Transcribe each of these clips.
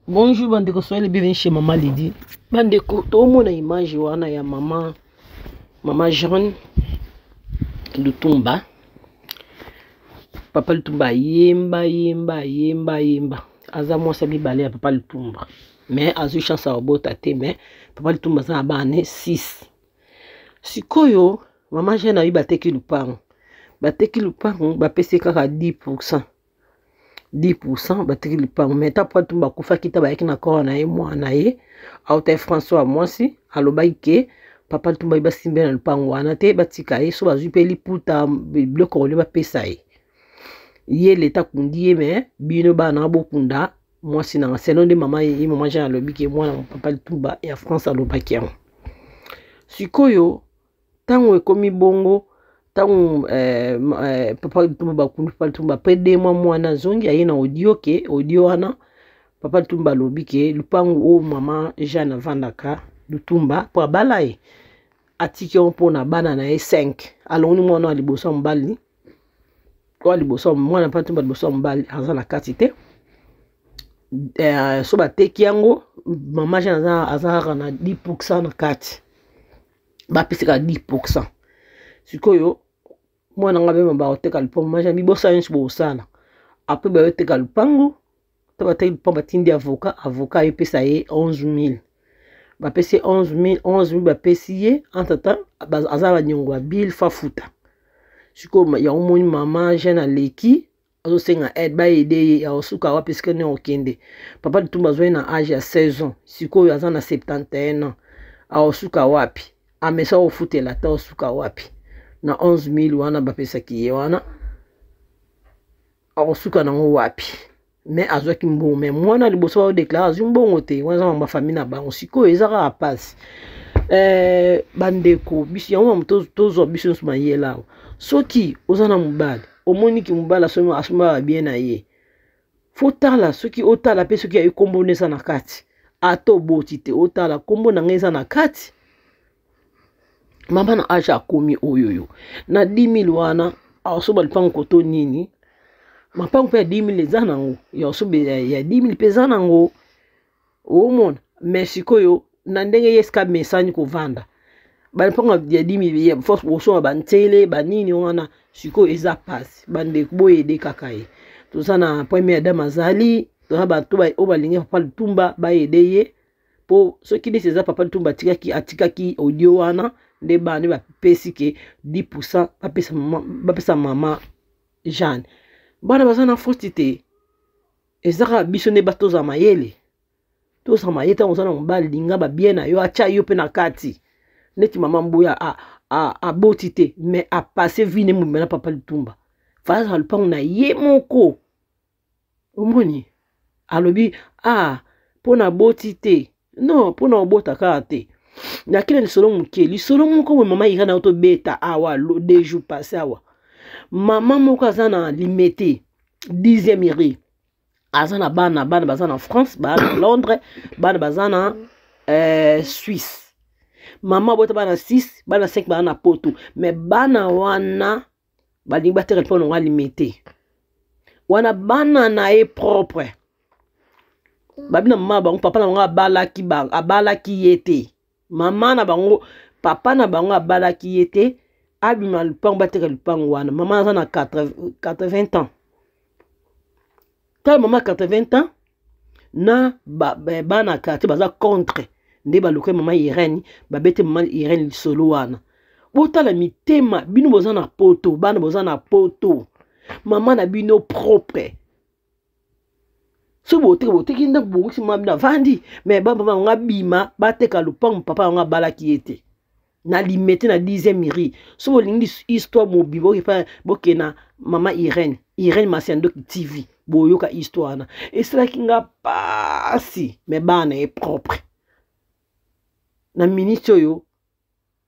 Bonjour bandeko, soyez les bienvenus chez Maman Lydie. Bandeko, tomona image wana ya maman maman Jeanne Lutumba. Papa Lutumba yemba yemba yemba yemba. Aza mwasi ya mibale ya Papa Lutumba. Mais azwi chance ya kobota te, mais Papa Lutumba aza na bana 6. Sikoyo maman Jeanne ayi bateki lupango. Bateki lupango bapesi kaka 10%. 10% batiki lipango mais ta papa tumba akufaki ta bayaki na corps na ye mwana na ye auta ye françois mwasi alobaki ke papa tumba ye basimbe na lupango wana te batika ye so bazwi mpe liputa biloko kolia bapesa ye ye leta akundi ye me bino bana bokunda mwasi nanga selo nde mama ye mama jean alobi ke mwana papa litumba ya france alobaki yango sikoyo ntango ekomi bongo ntango eh, eh, papa lutumba bakundi papa lutumba apres de mois mwana azongi aye na audio ke audio wana papa lutumba alobi ke lupangu oyo mama jeanne avandaka lutumba mpo abala ye atiki yango mpo na bana na ye 5 alongoli mwana wa liboso ya mobali oyo liboso mwana papa lutumba liboso ya mobali aza na kati te eh, so bateki yango mama jeanne aza kaka na 10 pourcent na kati bapesaka 10 pourcent sikoyo mwana nga bema bakoteka lupango maja mibosa nyonso bokosala apres bayoteka lupango to bateki lupango batindi avocat avocat ayepesa ye 11000 bapesi ye 11000 11000 bapesi ye entre temps aza baniongo ya bile fafuta sikoyo yango moni mama jeune aleki azosenga aide baede ye akosuka wapi esika nini akokende papa litumba azwaki na age ya 16 ans sikoyo aza na 71 ans akosuka wapi amesa kofutela ata osuka wapi na 11000 wana bapesaki ye wana akosuka nango wapi me azwaki mbongo me mwana liboso baodeklare azwi mbongo te wana eza mamba famille na bango sikoyo eza kaka mpasi eh, bandeko biso yango mamu tozwa biso nyonso mayele awa soki oza na mobali omoni ki mobali asombaka bien na ye fotala soki otala mpe soki ayi nkombo na eza na kati ata oboti te otala nkombo na ngai eza na kati mama na age akomi oyoyo na 10000 wana akosoba lipango koto nini mapango mpe ya 10000 eza nango ya osoba ya 10000 mpe eza nango omona me sikoyo na ndenge ye esika mesani kovanda balipango ya 10000 force bosomba banzele banini wana sikoyo eza pasi bandeko boyede kaka ye toza na première dame azali toza bato oyo balingi papa lutumba bayede ye mpo soki neti eza papa lutumba atikaki atikaki audio wana nde bana nde bapesi ke 10 pourcent bapesa mama, bapesa mama jeanne bana baza na foti te eza kaka biso nde tozala mayele tozala mayele ntango oza na mobali linga babie na yo atya yo mpe na kati neti mama mbuya aboti te mais apasse vie ne mobima na papa lutumba fazala lupango na ye moko omoni alobi ah mpo na boti te non mpo na obota kaka te nakei na lisolo moke lisolo moko boye mama irene ayo tobeta awa deux jours passé awa mama moko aza na limete dixième rue aza na bana bana baza na france bana na londres bana baza na euh, suisse mama abota bana 6 bana 5 bana na poto mais bana wana balingi bateka mpo nango alimete wana bana na ye propre babi na mama bango papa na bango abalaki abalaki ye te mama na bango papa na bango abalaki ye te abima lupango bateka lupango wana mama aza na 80 ans tala mama 80 ans na bana quartier baza contre nde baluka mama irene babete mama irene lisolo wana botala mitema bino boza na poto bana boza na poto mama na bino propre soki boteki boteki ndako bongisi mama bino avandi me bamama yango abima bateka lopango papa yango abalaki ye te na limete na 10e rue soki bolingi histoire mobimba okepa bokende na mama irene irene masiandoki tv boyoka histoire wana esalaki nga pasi me bana ye propre na minute oyo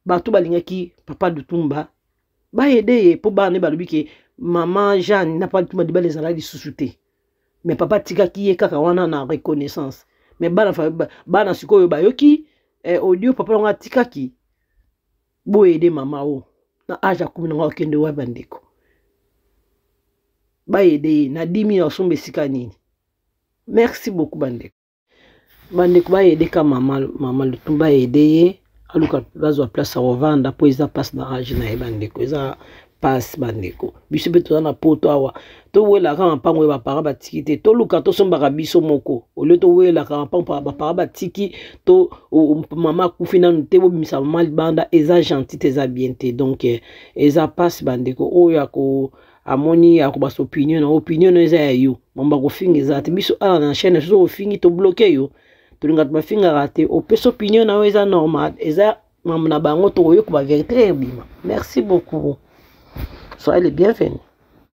bato balingaki papa lutumba baede ye mpo bana ne balobi ke mama jeanne na papa lutumba libala ezala lisusu te me papa atikaki ye kaka wana na reconnaissance me bana, bana sikoyo bayoki eh, audio papa yango atikaki boyede mama o na age akomi nango akende wapi bandeko bayede ye na dimi asomba esika nini merci beaucoup bandeko. Bandeko baaider ka mama, mama Lutumba, baaider ye aluka bazwa place ya kovanda, mpo eza mpasi na age na ye. Bandeko, eza mpasi. Bandeko, biso mpe toza na Poto awa, towelaka mapango oyo baparents batiki te. Toluka tosombaka biso moko au lieu towelaka mapango baparents batiki. To mama akufi nanu te, bobimisa mama libanda, eza gentil te, eza bien te. Donc eza mpasi. Bandeko, oyo ako amoni akobasa opinion na opinion no, eza ya yo. Mambo akofinga eza te. Biso awa na chaîne, soki ofingi, tobloquer yo. Tolingaka bafingaka te. Opesa opinion na yo, eza normal, eza mambo na bango. Tokoyoka bavérité ebima. Merci beaucoup, soyez les bienvenus.